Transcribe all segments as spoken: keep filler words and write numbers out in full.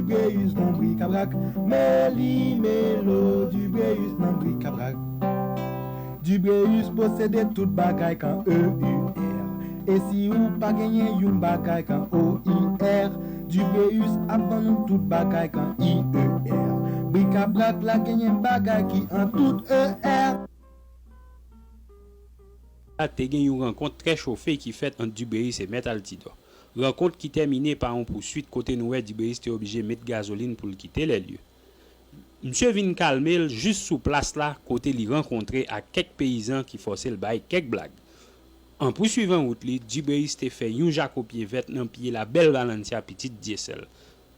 Dubréus nan brikabrak, Meli Melo, Dubréus nan brikabrak. Dubréus posede tout bagay kan E U R. E si ou pa genyen youn bagay kan O I R, Dubréus ap ban nou tout bagay kan I E R. Brikabrak la genyen bagay ki an tout E R. La te gen yon rankont trè chofe ki fèt ant Dubréus e Mèt Altidor. Rankont ki tèmine pa yon pouswit kote nou wè Dubréus te oblije met gazolin pou l kite lè lye. Misye vin kalme l jis sou plas la kote li rankontre ak kèk peyizan ki fòse l bay kèk blag. An pouswivan wout li, Dubréus te fè yon jako pye vèt nan pye la bèl Valencia pitit Dyesèl.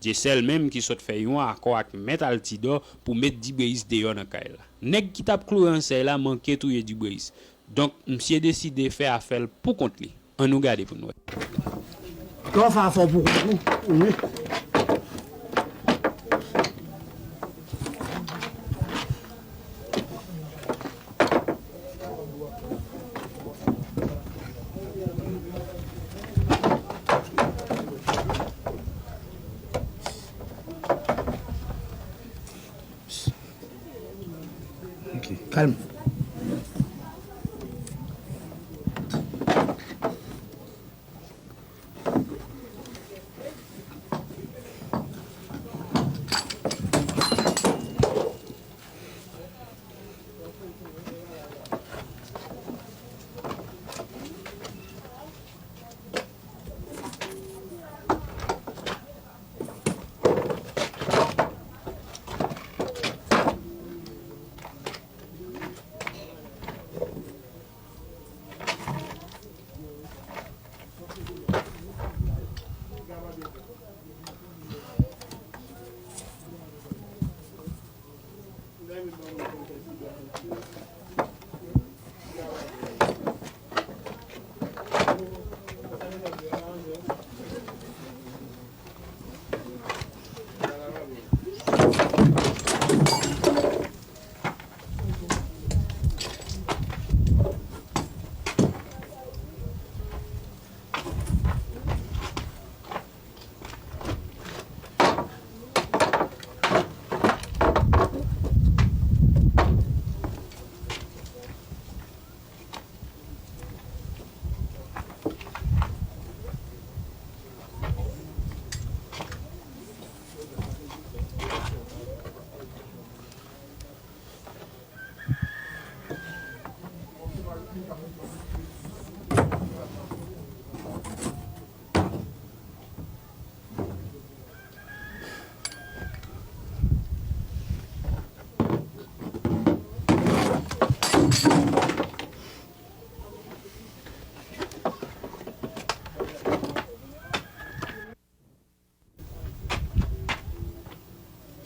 Dyesèl menm ki sot fè yon akò ak Mèt Altidor pou met Dubréus deyò nan kay la. Nèg ki t ap kloure ansèy la manke touye Dubréus. Donk, misye deside fè afè l pou kont li. Ann nou gade pou n wè. Lè w fè afè w pou kont ou, ou wi. Ok, kalm.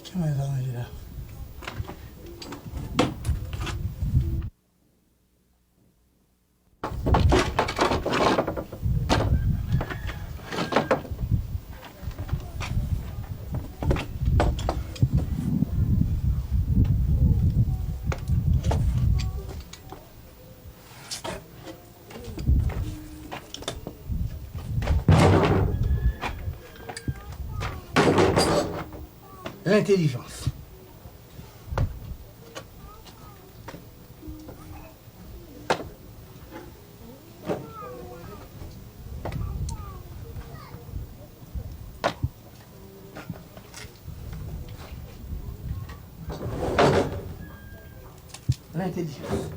Ki mwen sa manje la? Lentèlijans. Lentèlijans.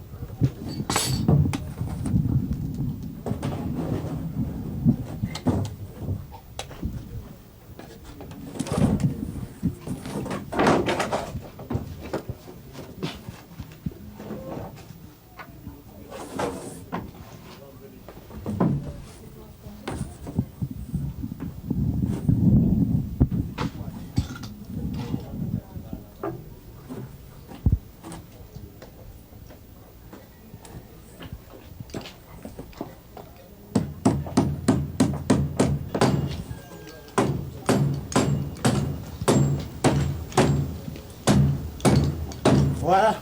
Vwala.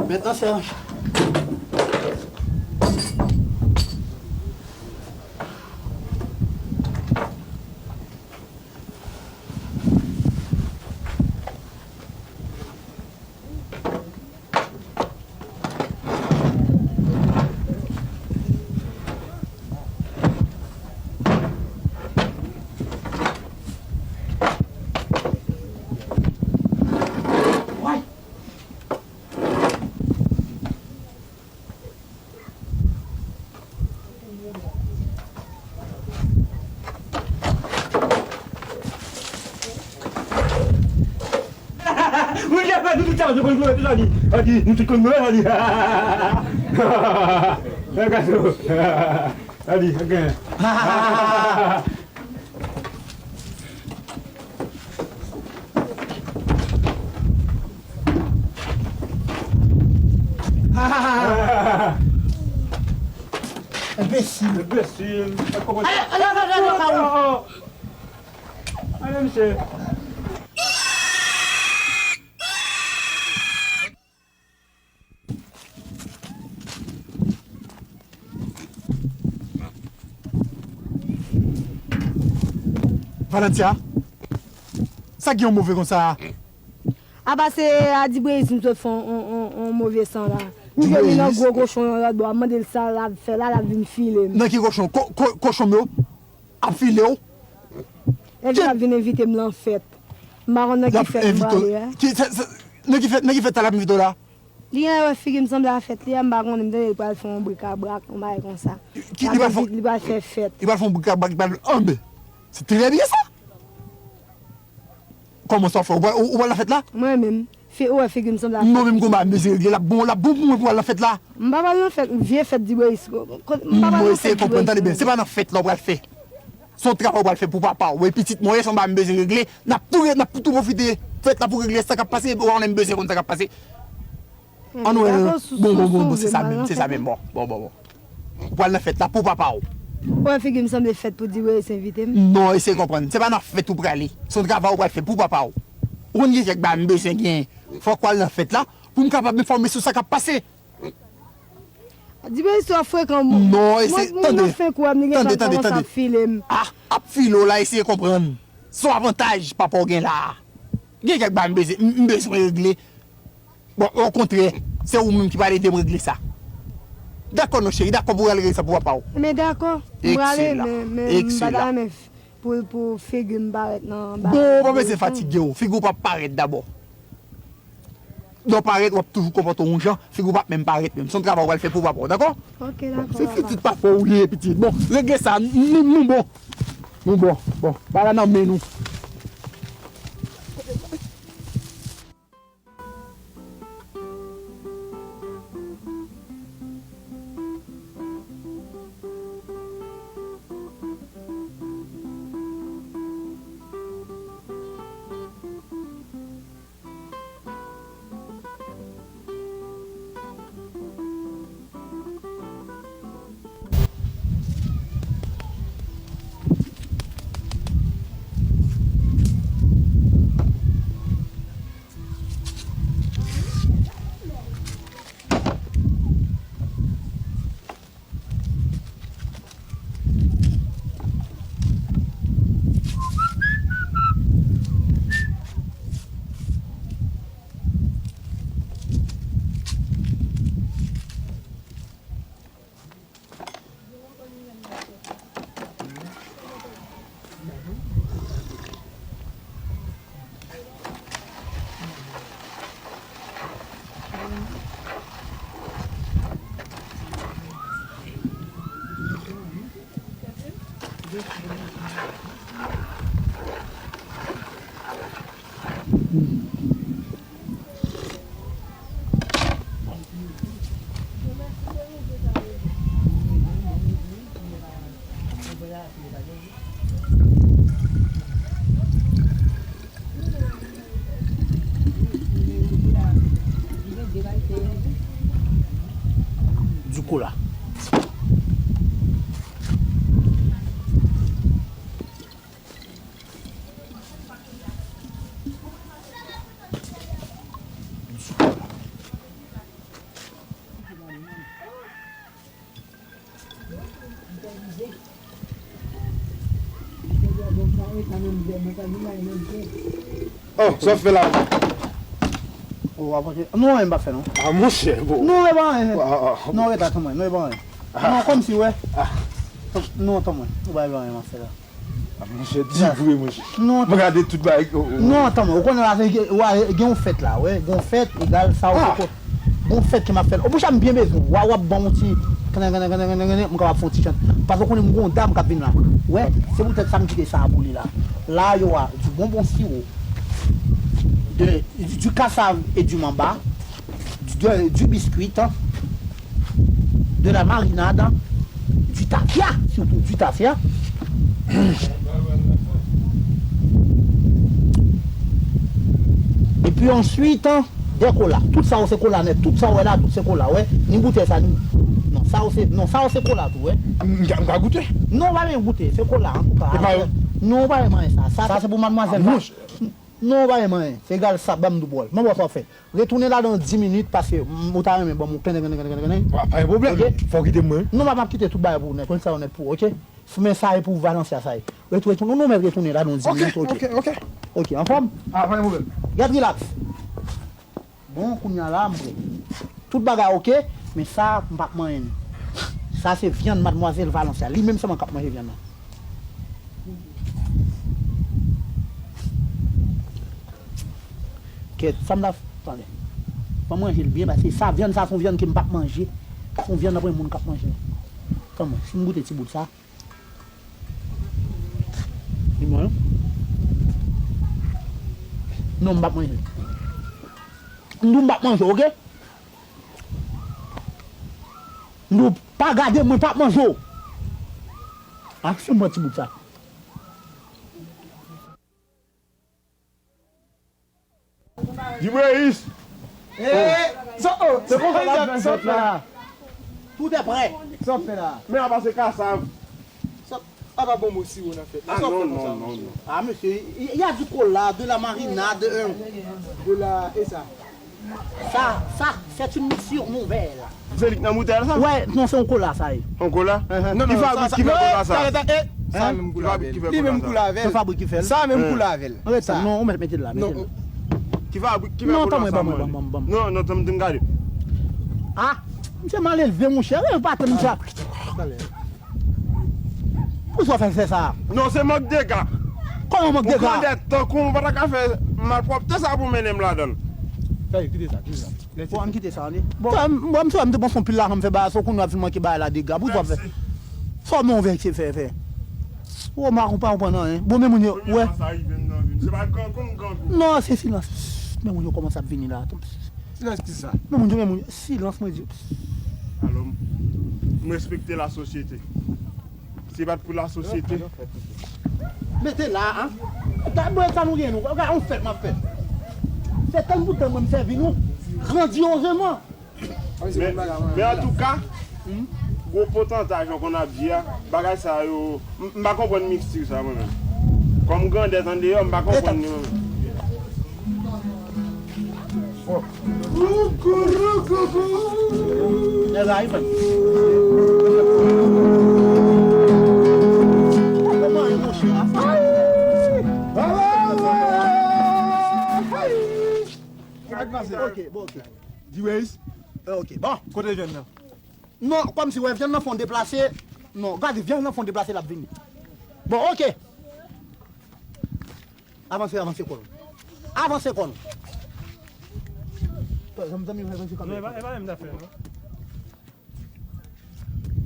Mentnan, sè. Wi, lè fè nou tout sa, nou konn jwe tout sa, di. Adi, nou tout konn jwe, adi. Gade, adi, ok. Enbesil. Enbesil. Ale, ale, ale, ale, ale. Ale, misye. Valentia, sa gen yon move konsa? Apa se Adi Brezil m sot fè yon, yon, yon, yon move san la. M jwenn li nan gwo kochon yon lòt bò, m mande l sa l ap fè la, l ap vin file m. Nan ki kochon? Ko-, ko-, kochon m yo ap file w? Epi l ap vin envite m nan fèt. M pa konn nan ki fèt m prale a. Ki, sa, sa, nan ki fèt, nan ki fèt sa l ap envite w la? Li genlè wè figi m sanble a fèt li a, m pa konnen, m tande li pral fè yon brikabrak, yon bagay konsa. Ki, li pral fè, li pral fè fèt. Li pral fè yon brikabrak, li pral, anben, se trè byen sa. Kòman sa w fè? Ou pral, ou, ou pral nan fèt la? Mwen menm. Fi, ou wè figi m sanble a fèt. Non, menm konba m bezwen regle, l ap bon, l ap bon pou mwen pou al nan fèt la. M pa pral nan fèt, vye fèt Diboyis. Mwen eseye konprann, tande byen, se pa nan fèt la w pral fè. Se yon travay w pral fè pou papa w. Wi, pitit mwen, se yon bagay m bezwen regle. N ap tou, n ap tou pwofite fèt la pou regle sa k ap pase. Ou konnen m bezwen konn sa k ap pase. Ann wè. Bon, bon, bon, bon, se sa menm, se sa menm. Bon, bon, bon, bon. Ou pral nan fèt la pou papa w. Ou wè figi m sanble fèt pou Diboyis envite m? Non, eseye konprann. Se pa nan fèt ou prale. Se yon travay ou pral fè pou papa w. Ou konn gen kèk bagay m bezwen gen. Fòk w al nan fèt la pou m kapab enfòme sou sa k ap pase. Diboyis twò frekan. Non, eseye, tande. Mwen, mwen nan fen kou a, m li gentan kòmanse ap file m. Ah, ap file w la, eseye konprann. Se yon avantaj papa w gen la a. Gen kèk bagay m bezwen, m, m bezwen regle. Bon, okontrè, se ou menm ki pral ede m regle sa. Dakò non cheri, dakò pou w al regle sa pou papa w. Men dakò, m prale, men, men m pa ta renmen f-, pou, pou figi m parèt nan bagay. Bon, ou pa bezwen fatige w, figi w p ap parèt dabò. Lè w parèt, w ap toujou konpòte w yon jan, figi w p ap menm parèt menm. Se yon travay w pral fè pou papa w, dakò? Ok, dakò, papa. Se pitit papa w ou ye, pitit. Bon, regle sa, nou, nou bon. Nou bon, bon, bagay nan men nou. Di kola. Oh, sa w fè la? Oh, w ap antre. Non, anyen m pa fè, non. Ah, monchè, bon. Non, e pa anyen. Ah, ah, ah. Non, rete, tann mwen. Non, e pa anyen. Ah. Non, kòmsi, wè. Ah. Non, tann mwen. Ou pa wè anyen m ap fè la. Ah, monchè, di vre, monchè. Non, m gade tout bagay. Oh, oh. Non, tann mwen. Ou konnen la, gen, gen yon fèt la, wè. Gen yon fèt, egal sa, ou poko. Gen yon fèt ke m ap fè. Oh, monchè, m byen bezwen. Wa, w ap ban m yon ti, m kapab fè yon ti chante. Paske ou konnen m gen yon dam k ap vin la. Wè, se poutèt sa m kite sa a pou li la. La, yo a, di bonbon siwo. de, du cassave et du mamba, du, du biscuit, de la marinade, du tafia, surtout du tafia. Et puis ensuite, des cola. Tout sa yo se kola nèt. Tout sa yo wè la, tout se kola, wè. Ni boutèy sa, ni. Non, sa yo se, non, sa yo se kola tou, wè. M, m ka, m ka goute? Non, ou pa bezwen goute. Se kola, antouka. E pa yo? Non, ou pa bezwen manyen sa. Sa, sa se pou madmwazèl. Ah, monchè. Non, ou pa menm anyen. Se egal sa, ban m di w bòl. Mwen wè sa w ap fè. Retounen ladan dis minit, paske m, ou ta renmen ban m ou kenen, kenen, kenen, kenen, kenen. Pa, pa gen pwoblèm. Ok? Fò w kite m mwen. Non, m ap kite tout bagay pou ou nèt. Konn sa yo nèt pou ou, ok? Men sa e pou Valencia, sa e. Retounen, retounen, non, men retounen ladan dis minit, ok? Ok, ok, ok. Ok, anfòm? Ah, pa gen pwoblèm. Gad, relax. Bon, kounye a la, m prè. Tout bagay ok, men sa, m p ap manyen li. Sa se vyann madmwazèl Valencia. Li menm sèlman k ap manje vyann nan. Kèt, sa m ta f-, tande. Fò m ranje l byen, paske sa, vyann sa, se yon vyann ke m p ap manje. Se yon vyann apre moun k ap manje. Tann mwen, si m goute ti bout sa. Li bon, non? Non, m p ap manje. M di w m p ap manje, ok? M di w pa gade, mwen p ap manje w. A, se mwen ti bout sa. Dibreyis! Eh, sa, oh, se konsa l ap fè fèt la. Tout est prêt. Sa w fè la? Men apa se kasav. Sa, apa bon mo siwo nan fèt la. Ah, sa w fè non, konsa, non, non, mesye? Non. Ah, monsieur, il y a du cola, de la marinade, euh. De la, e sa? Ça, ça, c'est une mixture nouvelle. Se li k nan boutèy sa? Wè, non, se yon kola, sa ye. Yon kola? Non, non, ki fabrik ki fè kola sa? Sa menm koulè avè l. Li menm koulè avè l. Se fabrik ki fè l? Sa menm koulè avè l. Rete, non, ou mèt mete l la, mete l la. Ki fabrik ki fè kola sa, mwen? Non, non, tann m gade. Ah, misye malelve, monchè. Rete, pa tann misye. Poukisa w fè l fè sa? Non, se mank dega. Kòman mank dega? Pou grandèt tankou w, ou pa ta ka fè malpwòpte sa pou mennen m ladan l. Sa ye, kite sa, kite sa. Bon, ann kite sa, ann. Bon, m, bon, m te panse yon pil lajan m fè bagay sa, kounye a vin manke bagay la dega. Poukisa w fè? Sa w men yon vèk se fè, fè. Ou pa konprann anyen. Bon, men moun yo, wè. Non, se silans. Men moun yo kòmanse ap vini la. Silans ki sa? Men moun yo, men moun yo. Silans, mwen di. Alò, m respekte lasosyete. Si se pa t pou lasosyete. Mete la, an. Gad, mwen, sa nou gen, nou. Gad, on fèt m ap fè. Se tann pou tann mwen m sèvi nou. Grandyozeman. Men, men antouka, gwo potanta, jan konn ap di a, bagay sa yo, m, m pa konprann miksti sa, mwen menm. Kòm grandèt andeyò, m pa konprann li, mwen menm. Nèg la, li fè. Kòman e, monchè, a? Ok, bon, ok. Diweis. Ok, bon. Kote vyann nan? Non, kòmsi, wè, vyann nan fè yon deplase. Non, gade, vyann nan fè yon deplase, l ap vini. Bon, ok. Avanse, avanse kò nou. Avanse kò nou. Zanmi, zanmi, zanmi, zanmi. Non, e pa, e pa menm zafè, non.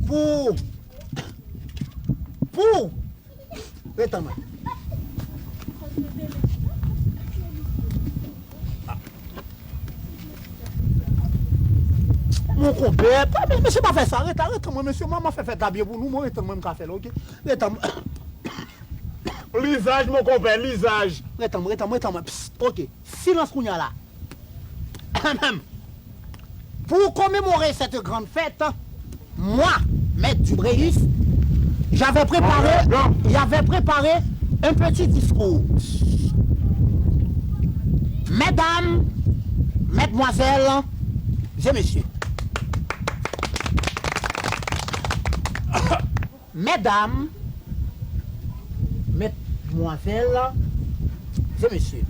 Pou. Pou. Ret tann mwen. Mon konpè, pa, men, mesye, pa fè sa. Ret la, ret tann mwen, mesye. Manman fè fèt la byen pou nou, mwen ret tann mwen, m ka fè l, ok? Ret tann mwen. Lizaj, mon konpè, lizaj. Ret tann mwen, ret tann mwen, ret tann mwen. Psst, ok. Silans kounye a la. Pour commémorer cette grande fête, moi, Maître Dubréus, j'avais préparé, j'avais préparé un petit discours. Mesdames, mesdemoiselles et messieurs, medam, medmwazèl e mesye.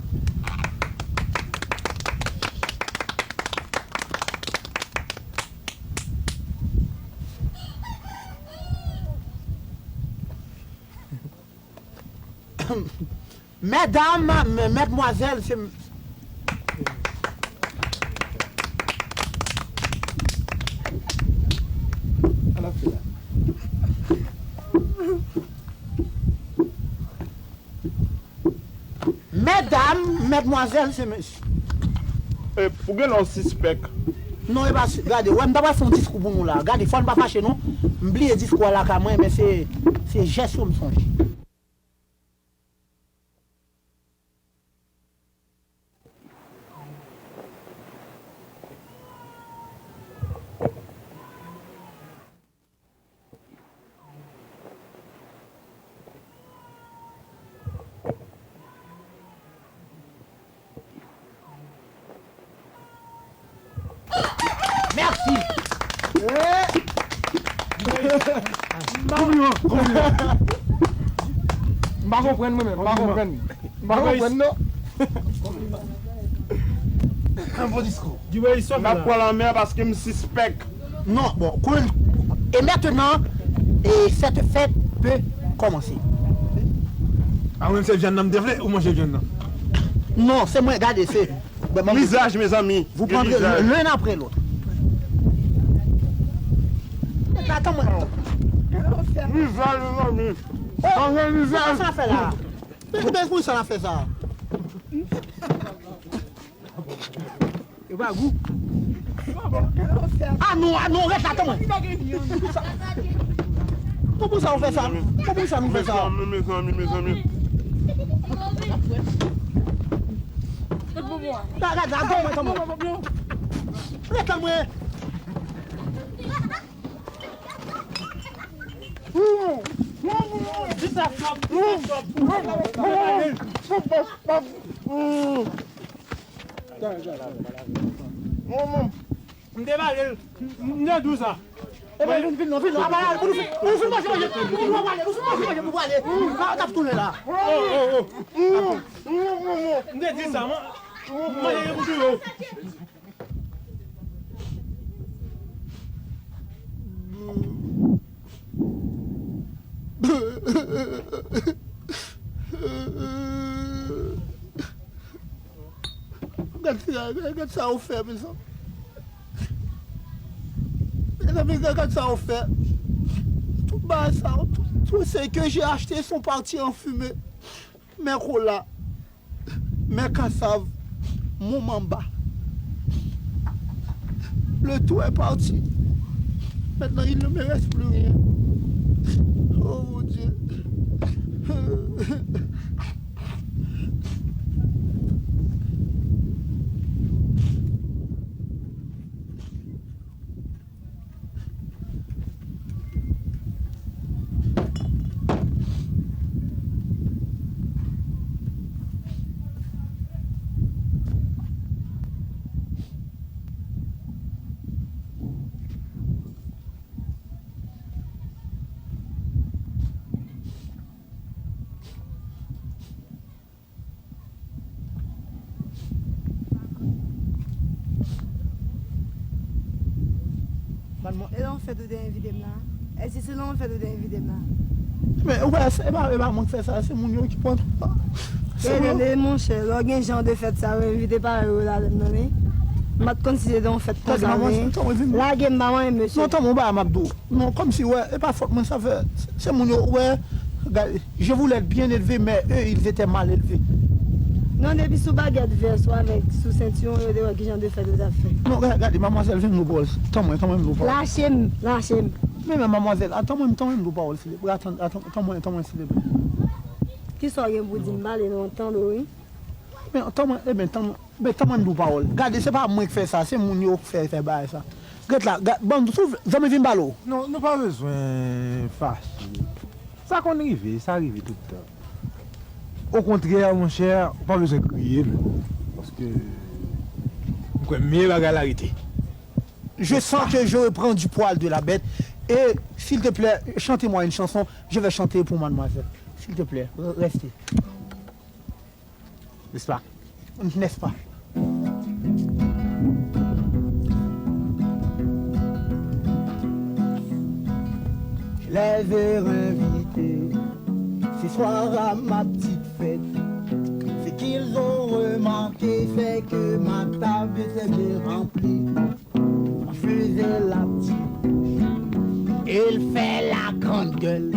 Medam, m-, medmwazèl, se m-, Medam, Madmwazèl, se mesye. E, ou genlè w sispèk. Non, e pa si, gade, wè, m ta pral fè yon diskou pou nou la. Gade, fò n pa fache, non. M bliye diskou a lakay mwen, men se, se jès yo m sonje. Mèsi. Konpliman, konpliman. M pa konprann mwen menm, m pa konprann. M pa konprann non. Yon bon diskou. N ap pran lanmè paske m sispèk. Non, bon, kou, et maintenant, et cette fête peut commencer. A mwen se vyann nan m te vle, ou manje vyann nan? Non, se mwen, gade, se. Lizaj, mezanmi. Vous prendrez l'un après l'autre. Atann mwen. Lizaj, mezanmi. Manje lizaj. Sa fè la. Men, men pou sa la fè sa. Yo pa gou. Ah non, ah non, rèt la, tann mwen. Konprann sa ou fè sa. Konprann sa nou fè sa. Mezanmi, mezanmi, mezanmi. Gade, gade, tann mwen, tann mwen. Rèt tann mwen. M te pale l, m te di w sa. Ebyen, vin, vin non, vin non, apa la, ou fin, ou fin manje manje, ou fin manje manje, ou fin manje manje pou pale. Ou pa t ap tounen la. M te di sa, mwen, mwen, manje pou touye w. Gad sa, gad sa ou fè, mezanmi. Mezanmi, gad, gad sa ou fè. Tout bagay sa, tout, tout ce que j'ai acheté sont partis en fumée. Mes colas, mes cassaves, mon mamba. Le tout est parti. Maintenant, il ne me reste plus rien. Oh mon Dieu. E nan yon fèt ou te envite m la? Èske se nan yon fèt ou te envite m la? Men, ou wè, se pa, e pa mwen k fè sa, se moun yo ki pran. Se moun yo. Tande, monchè, lè w gen jan de fèt sa yo, envite parèy ou ladann nan, wi. M pa t konn si se te yon fèt konsa, men lage m pa manyen, mesye. Non, tann mwen, bagay m ap di w. Non, kòmsi, wè, e pa fòt mwen sa fè. Se, se moun yo, wè, gade, je voulais être bien élevé, mais eux, ils étaient mal élevés. Non, depi sou bagèt vès ou avèk sou sentiwon, yo te wè ki jan de fèt ou t ap fè. Non, gade, gade, madmwazèl, vin m di w pawòl. Tann mwen, tann mwen m di w pawòl. Lache m, lache m. Men, men, madmwazèl, atann mwen, tann mwen m di w pawòl, silvouplè. Atann, atann, tann mwen, tann mwen, silvouplè. Kisa w gen pou di m? Pale non, m tande w, wi. Men, tann mwen, ebyen, tann mwen. Men tann mwen m di w pawòl. Gade, se pa mwen k fè sa, se moun yo k fè, fè bagay sa. Gèt la, gad, ban m, zanmi vin pale w. Non, nou pa bezwen fache. Sa konn rive, sa rive tout tan. Okontrè, monchè, ou pa bezwen kriye menm. Paske m kwè meyè bagay la rete. Je sens que j'aurais pris du poil de la bête. Et, s'il te plaît, chantez-moi une chanson. Je vais chanter pour mademoiselle. S'il te plaît, re-, restez. N'est-ce pas? N'est-ce pas? Je les ai réinvités ce soir à ma petite fête. Ce qu'ils ont remarqué, c'est que ma table était bien remplie. On faisait la petite bouche, il fait la grande gueule.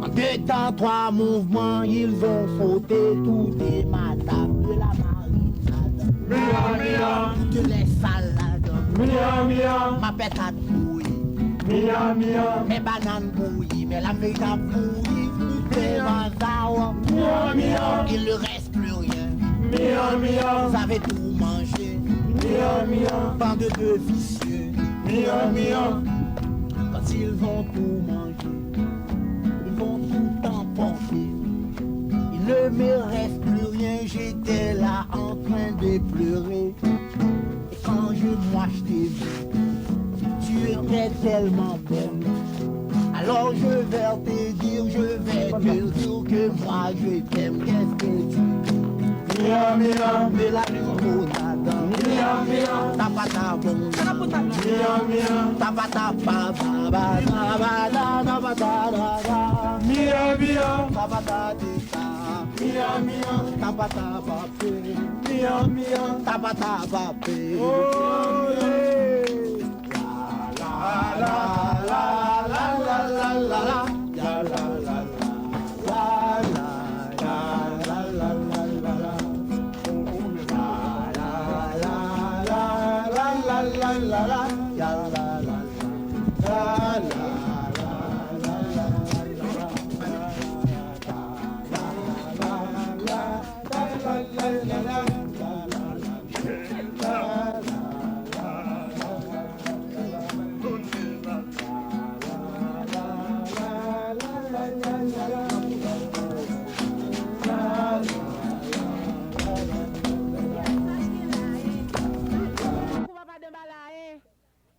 En deux temps, trois mouvements, ils ont sauté tous deux ma table de la Kat bouyi. Miyan, miyan. Mes bananes bouillies, mes la feuille d'avoine bouillie, plein bazar. Miyan, miyan. Il ne reste plus rien. Miyan, miyan. Vous avez tout mangé. Miyan, miyan. Bande de vicieux. Miyan, miyan. Quand ils vont tout manger, ils vont tout emporter. Il ne me reste plus rien, j'étais là en train de pleurer. Et quand je, moi, je t'ai vu, tu étais tellement belle. Alors je vais te dire, je vais te dire que moi, je t'aime. Qu'est-ce que tu dis? Miyan, miyan. De la limonade. Miyan, miyan. Tapata bon. Miyan, miyan. Tapata pa, pa, pa, tapata, tapata, tapata. Miyan, miyan. Tapata, tita. Miyan, miyan. Tapata, pa. Miyan, miyan. Tapa, tapa, pe. Oh, yeah. La, la, la.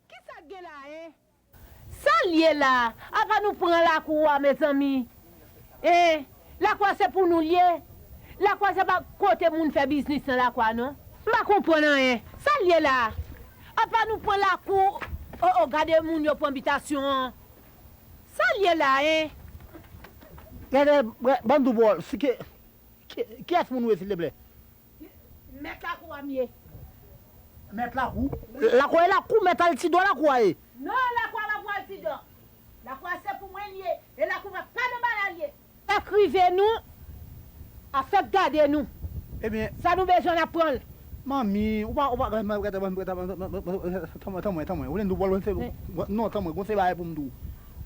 Kisa k gen la, en? Sa l ye la? Apa nou pran lakou a, mezanmi? En? Lakou a se pou nou l ye? Lakou a se pa kote moun fè biznis nan lakou a, non? M pa konprann anyen. Sa l ye la? Apa nou pran lakou? O, o, gade moun yo pran bitasyon an. Sa l ye la, en? Gade, ban m di w, Paul, si ke, ki, kiyès moun ou ye, silteplè? Mèt lakou a m ye. Mèt lakou? Lakou a ye lakou, mèt Altidor lakou a ye. Non, lakou a pa pou Altidor. Lakou a se pou mwen l ye. E lakou pa, pa nan bagay li ye. Sa k rive nou, a fèk gade nou. Ebyen, sa nou bezwen, n ap pran l. Manmi, ou pa, ou pa, tanmwen, tanmwen, tanmwen, ou vle m di w, Paul, se, non, tanmwen, gon se bagay pou m di w.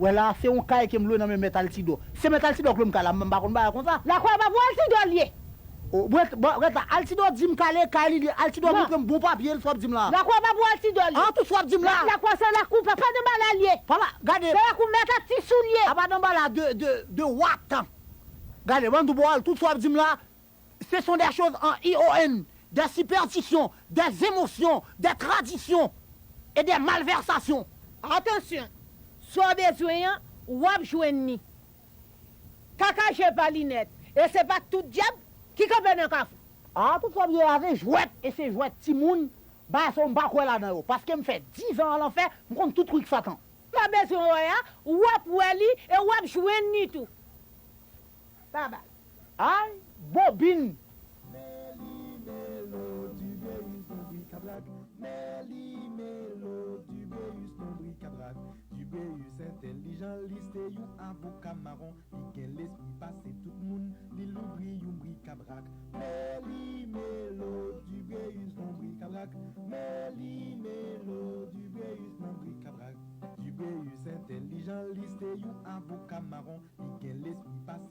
Wè la, se yon kay ke m lwe nan men mèt Altidor. Se mèt Altidor k lwe m kay la, m pa konn bagay konsa. Lakou a pa pou Altidor l ye. O, bon, bon, rete la. Altidor di m kale kay li, li, Altidor montre m bon papye l, sa w ap di m la. Lakou a pa pou Altidor l ye. An, tout sa w ap di m la. Lakou a se lakou papa Danbala l ye. Papa, gade. Se lakou mèt a ti sou l ye. Papa Danbala de, de, de Watan. Gade, ban m di w, Paul, tout sa w ap di m la, ce sont des choses en I O N, des superstitions, des émotions, des traditions et des malversations. Atansyon, sa w bezwen an, w ap jwenn li. Kaka je pa linèt. E se pa tout dyab ki kanpe nan kafou. A, tout sa w ye a se jwèt, e se jwèt timoun, bagay sa yo m pa kwè ladan yo. Paske m fè diz an an lanfè, m konn tout trik Satan. Pa bezwen wè a, w ap wè li, e w ap jwenn li tou. Babay. Ay, bobin! Meli melo, Dubeyus, lonbrik kabrak. Meli melo, Dubeyus, lonbrik kabrak. Dubeyus entèlijan, li se yon avoka mawon. Li gen lespri pase tout moun, li louvri yon brikabrak. Meli melo, Dubeyus, lonbrik kabrak. Meli melo, Dubeyus, lonbrik kabrak. Dubeyus entèlijan, li se yon avoka mawon. Li gen lespri pase